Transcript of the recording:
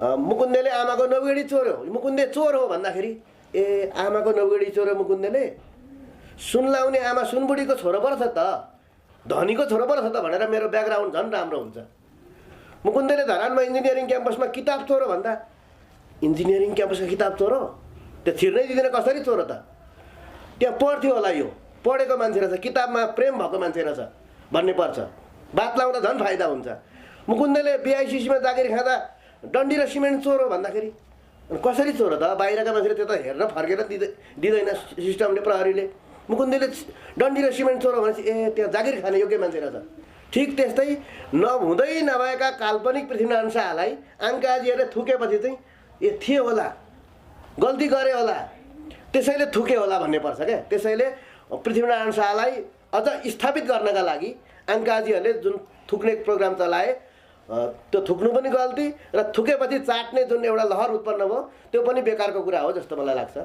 मुकुन्देले आमाको नौगेडी चोर हो, मुकुन्दे चोर हो भन्दाखेरि ए आमाको नौगेडी चोर हो मुकुन्देले, सुन लाउने आमा सुनबुढीको छोरो पो रहेछ त, धनीको छोरो पो रहेछ त भनेर मेरो ब्याकग्राउन्ड झन् राम्रो हुन्छ। मुकुन्देले धरानमा इन्जिनियरिङ क्याम्पसमा किताब चोरो भन्दा इन्जिनियरिङ क्याम्पसको किताब चोरो, त्यो छिर्नै दिँदैन कसरी चोरो त? त्यहाँ पढ्थ्यो होला, यो पढेको मान्छे रहेछ, किताबमा प्रेम भएको मान्छे रहेछ भन्ने पर्छ, बात लाउँदा झन् फाइदा हुन्छ। मुकुन्देले बिआइसिसीमा जागिर खाँदा डन्डी र सिमेन्ट चोरो भन्दाखेरि कसरी चोरो त? बाहिरका मान्छेले त्यो त हेर्न फर्केर दिँदैन सिस्टमले, प्रहरीले। मुकुन्देले डन्डी र सिमेन्ट चोरो भनेपछि ए त्यहाँ जागिर खाने योग्य मान्छे रहेछ। ठिक त्यस्तै नहुँदै नभएका काल्पनिक पृथ्वीनारायण शाहलाई आङ्काजीहरूले थुकेपछि चाहिँ ए थियो होला, गल्ती गरे होला, त्यसैले थुके होला भन्ने पर्छ क्या। त्यसैले पृथ्वीनारायण शाहलाई अझ स्थापित गर्नका लागि आङ्काजीहरूले जुन थुक्ने प्रोग्राम चलाए, त्यो थुक्नु पनि गल्ती र थुकेपछि चाट्ने जुन एउटा लहर उत्पन्न भयो त्यो पनि बेकारको कुरा हो जस्तो मलाई लाग्छ।